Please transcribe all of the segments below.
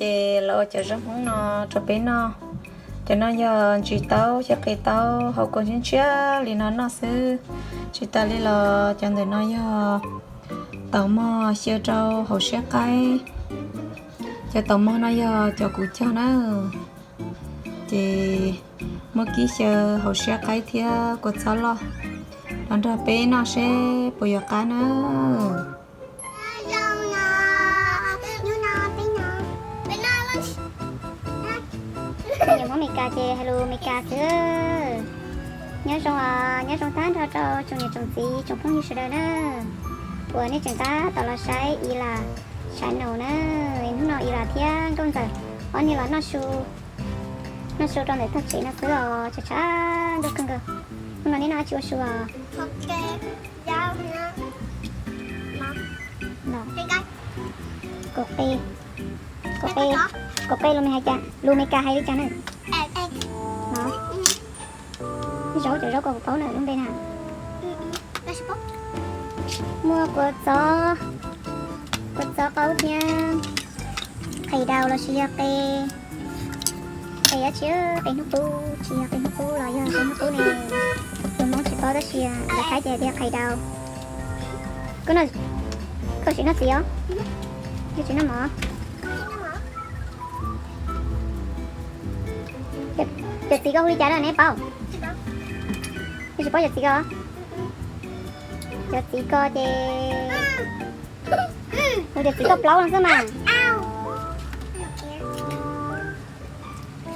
Ces los ua cov zaub Hmoob no rau peb noj. Cov no yog ntsis taub thiab qe taub hau kua ntshiab ntshiab li no noj xwb. Tsis tas li los cov ntawm no yog taum mog xyaw rau hauv siab qaib. Cov taum mog no yog cov kuv cog na. Ces muab kib xyaw hauv siab qaib thiab kua txob loj los nrog peb noj seb puas yuav qab na. Yog Hmoob Meskas ces hais lus Meskas xwb. Nyob zoo, nyob zoo tag nrho rau tsoom niam tsoom txiv tsoom phooj ywg sawv daws na, uas nej tseem tab tom los saib Ilas channel na. Hnub no Ilas thiab Nkauj Ntxawm ob niag los noj su, noj su rau ntawm tog tsev no xwb os, tshav tshav ntuj kawg nkaus. Hnub no nej noj dab tsi ua su os? Kaum qe, kaum qe, kaum qe lus Mes hais cas, lus Meskas hais li cas na? Zaub, cov zaub ko kuv paub na lub npe na. Muaj kua txob, kua txob qaub thiab qe daus lossis yog qe, qe dab tsi, qe hnub qub, tsis yog qe hnub qub los yog qe hnub qub ne, tus Hmoob tsis paub tab sis lawv Thaib ces tias qe daus. Koj no, koj siv noj txiv os, yog tsis noj mov. Cov txiv ko hu li cas na neb paub? Neb tsis paub cov txiv ko? Cov txiv ko ces, cov txiv ko plaub no xwb mas.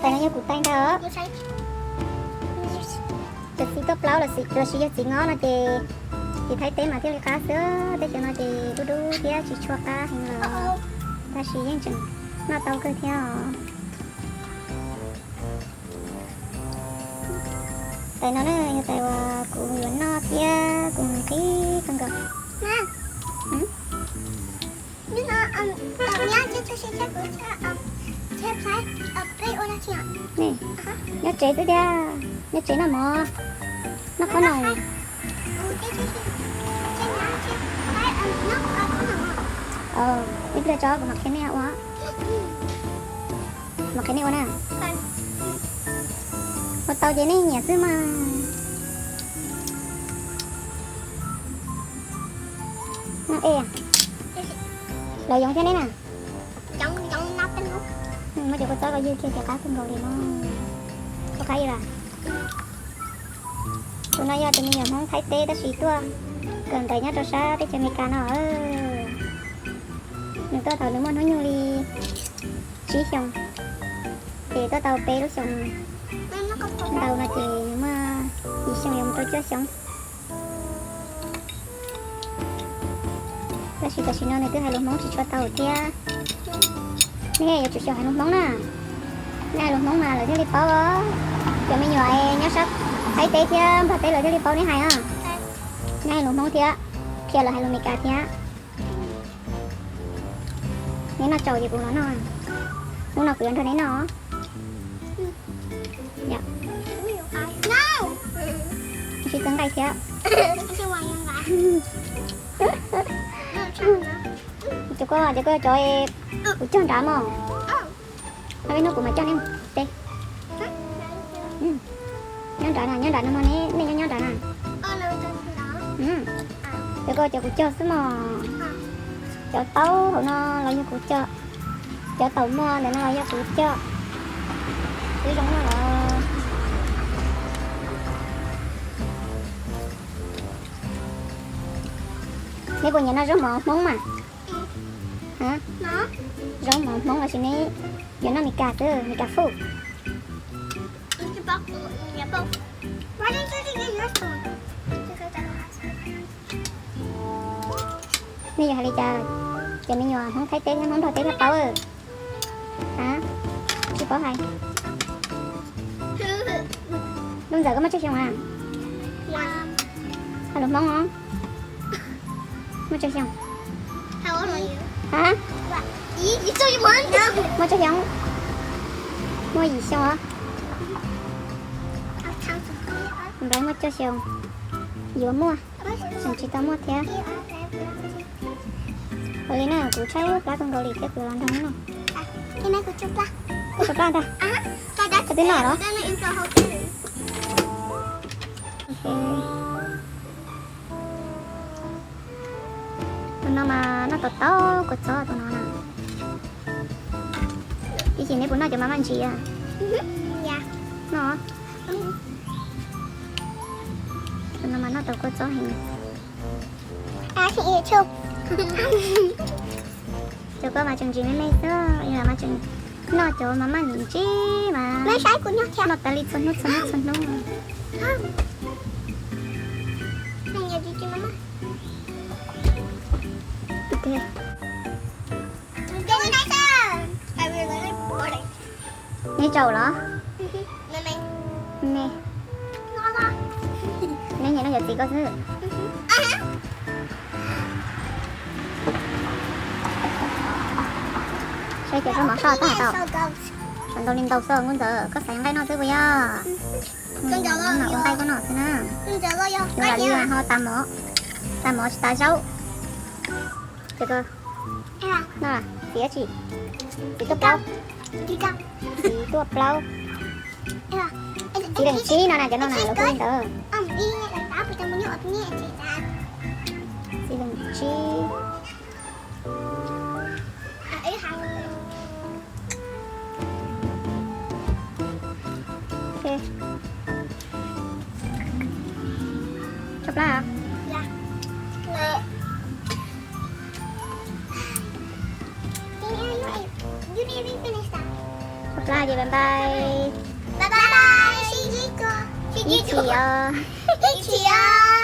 Tais no yog kuv tais ntag. Cov txiv ko plaub los sis yog txiv ngob no ces, ces Thaib teb mas thiaj li qab xwb, teb chaws no ces dub dub thiab tsis tshua qab heev los, tab sis yeej tseem noj tau kawg thiab os. Tais no na yog tais uas kuv yuav noj thiab kuv nqhis kawg nkaus. Nyob tsev xwb thiab, nyob tsev noj mov, noj qhob noom. Ib pliag tso kuv mam qhia nej ua, mam qhia nej ua na. Ua tau ces nej nyiam xwb mas. Noj ej, los yoov thiab neb na. Muab cov kua txob ko ywg kiag ces qab kawg nkaus li no. Koj qab ib las. Tus no yog tus me nyuam Hmoob Thaib teb tab sis tuaj kawm ntawv nyob rau sab teb chaws Amelikas no. Nws tuaj thaum nws muaj hnub nyoog li tsib xyoos, ces tuaj tau peb lub xyoos ntau no ces nws muaj yim xyoo yuav mus rau cuaj xyoo. Tab sis tam sim no nws twb hais lus Hmoob tsis tshua tau thiab. Nej yuav tsum xyaum hais lus Hmoob na. Nej hais lus Hmoob mas lawv thiaj li paub. Cov me nyuam nyob sab Thaib teb thiab Nplog teb lawv thiaj li paub neb hais os. Nej hais lus Hmoob thiab, qhia lawv hais lus Meskas thiab. Neb noj tsaus ces kuv los noj. Hnub no kuv yuav nrog neb noj. Sib txeeb nqaij thiab. Cov ko, cov ko cov kuv cog nrad mog. Ob peb hnub kuv mam coj neb mus teb. Nyob nrad na, nyob nrad no mog, nej nyob nyob nrad na. Cov ko cov kuv cog xwb mog. Cov taub hauv no los yog kuv cog. Cov taum mog ntawm no los yog kuv cog. Twb zoo no los. Neb puas nyiam noj zaub mov Hmoob mas? Zaub mov Hmoob los sis neb yuav noj Meskas xwb, Meskas food? Nej yuav hais li cas? Cov me nyuam Hmoob Thaib teb thiab Hmoob Nplog teb thiaj paub. A, tsis paub hais. Lub ntxawm koj muaj tsawg xyoo a? Hais lus Hmoob os. Muaj tsawg xyoo? A, muaj tsawg xyoo? Muaj yim xyoo os. Nplog muaj cuaj xyoo. Yuav muaj, tseem tsis tau muaj thiab. Ua li na, kuv tshaib plab kawg nkaus li thiab kuv los nrog neb noj. Kuv tso plab ntag. Koj twb noj los? Tus no mas noj tau tau kua txob tus no na. Ib chim neb puas noj cov mas maj ntsis? Noj. Tus no mas noj tau kua txob heev. Cov koj mas tseem ntsis me me xwb, yog mas tseem noj cov mas maj ntsis mas noj tas li txhua hnub txhua hnub txhua hnub. Neb tsaum los? Me. Neb nyiam noj cov txiv koj xwb. Saib cov zaub mov soj tag tau. Ntau li ntau xwb nkauj ntxawm, koj xav nqaij noj xwb puas yog? Ua nqaij koj noj xwb na. Yuav lam li ho tas mov, tas mov tsis tas zaub. Ces koj noj txiv dab tsi? Txiv tuaj plaub. Txiv tuaj plaub. Txiv leej tsib no na, cov no na los kuj li ntawd. Txiv leej tsib. Tso plab. Tso plab ces bye bye. Ib chim os.